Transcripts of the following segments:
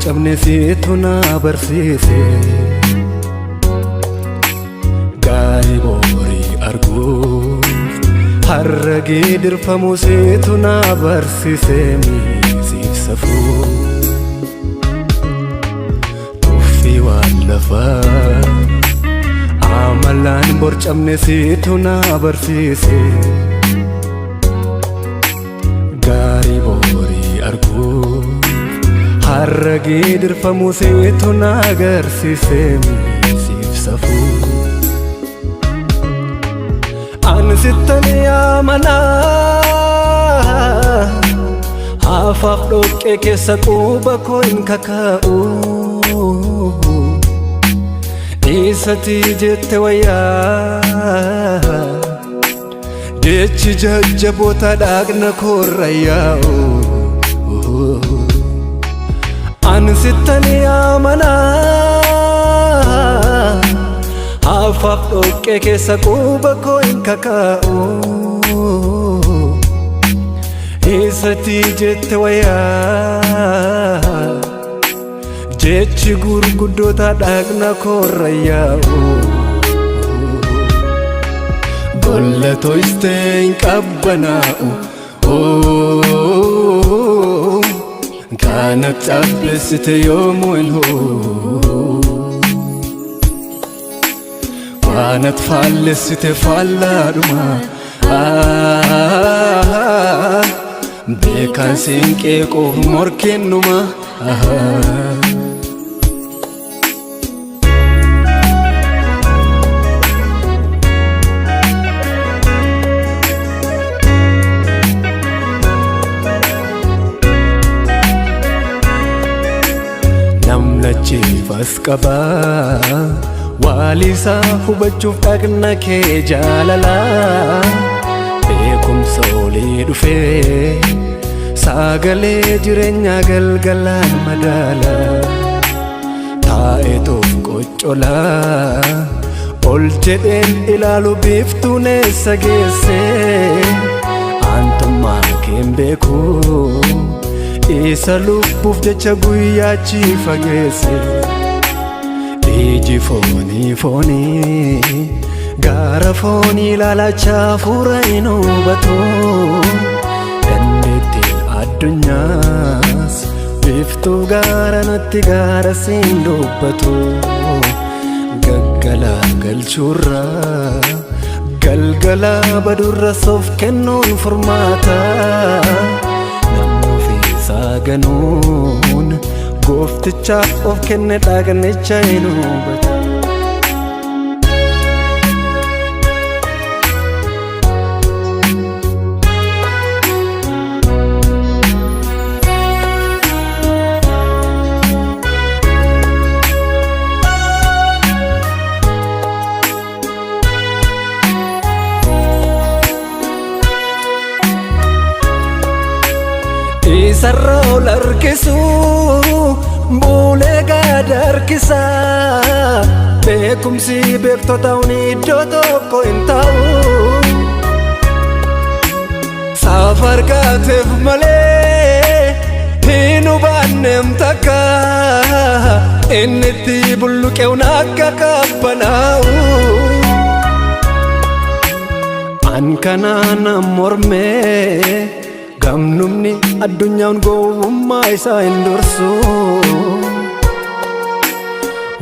borcamne siitu na barsiise. Gaarii borii arguuf har'a gidirfamu siitu na barsiise miisiif safuu. Tuffii waan lafaa amalaan borcamne siitu na barsiise. Gaarii borii arguuf har'a gidirfamu siitu na agarsiise miisiif safuu. Ani sittan amanaa hafaaf dhoqqee keessa quba koo hin kakaa'u. Isati jette wayyaa jechi jajjaboota dhaqna koorra yaa'u. Ani sittan amanaa hafaaf dhoqqee keessa quba koo hin kakaa'u. Isati jette wayyaa jechi gurguddoota dhaqna koorra yaa'u. Bolla toistee hin qabbanaa'u. Kana cabbeessite yoomuu hin hoo. Waan ati faallessite faallaadhuma. Beekaan siin qeequuf morkennuma. Namna chiifas qabaa waalisaa hubachuuf dhaqna kee jaalalaa. Beekumsa olii dhufee sagalee jireenyaa galgalaan madaala. Taa'eetuuf qoccolaa ol jedheen ilaalu biiftuun eessa geesse. Aantummaa keen beeku isa lubbuuf jecha guyyaachi fageesse. Iji foonii foonii gaara foonii ilaalachaa hafuura hin hubatu. Dandeettiin addunyaas biiftuu gaara natti gaara siin dubbatu. Gaggalaa galchuurra galgala badurra soof kennuun furmaata. Namni ofiisaa ganuun gooftichaaf of kenne dhaqnicha hin hubatu. Isarra ol harkisu buulee gad harkisa. Beekumsi beektota hundi iddoo tokko hin ta'u. Safar kaateef malee hin hubanneem takka. Inni itti bulluqeewwan akka qabbanaa'u. An kanaan mormee gamnumni addunyaan gowwummaa isaa hin dursu.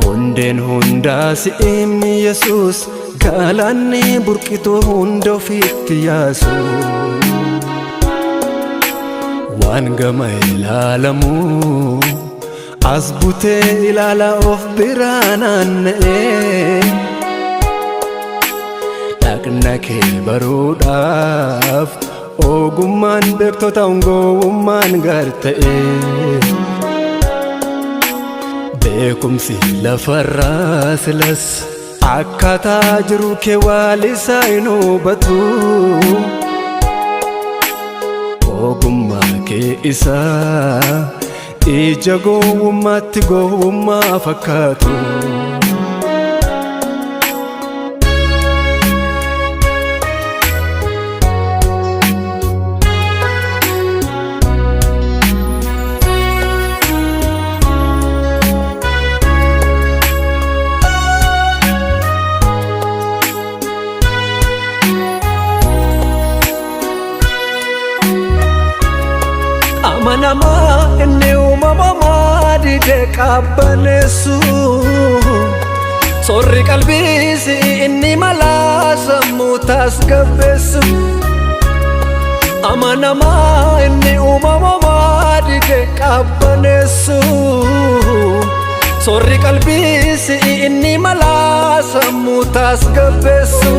Hundeen hundaa si'imni Yesuus galaanni burqituu hunda ofiitti yaasu. Waan gama ilaalamu as butee ilaala of biraa naanna'ee. Dhaqna kee baruudhaaf ogummaan beektota gowwummaan gar ta'e. Beekumsi lafarraa silas akkaataa jiru kee waalisaa hin hubatu. Ogummaa kee isaa ija gowwummaatti gowwummaa fakkaatu. Amanamaa inni uumamamaa dide qabbaneessu. Sorri qalbiisi inni malaa sammuu tasgabbeessu. Amanamaa inni uumamamaa dide qabbaneessu. Sorri qalbiisi inni malaa sammuu tasgabbeessu.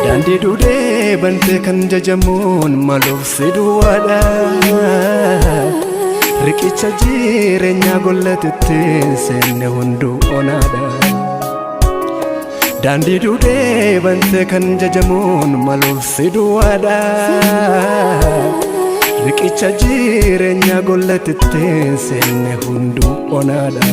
Daandii duudee bantee kan jajamuun maluuf si duwwaadha. Riqicha jireenyaa gollatetti seenne hunduu onaadha. Daandii duudee bantee kan jajamuun maluuf si duwwaadha. Riqicha jireenyaa gollatetti seenne hunduu onaadha.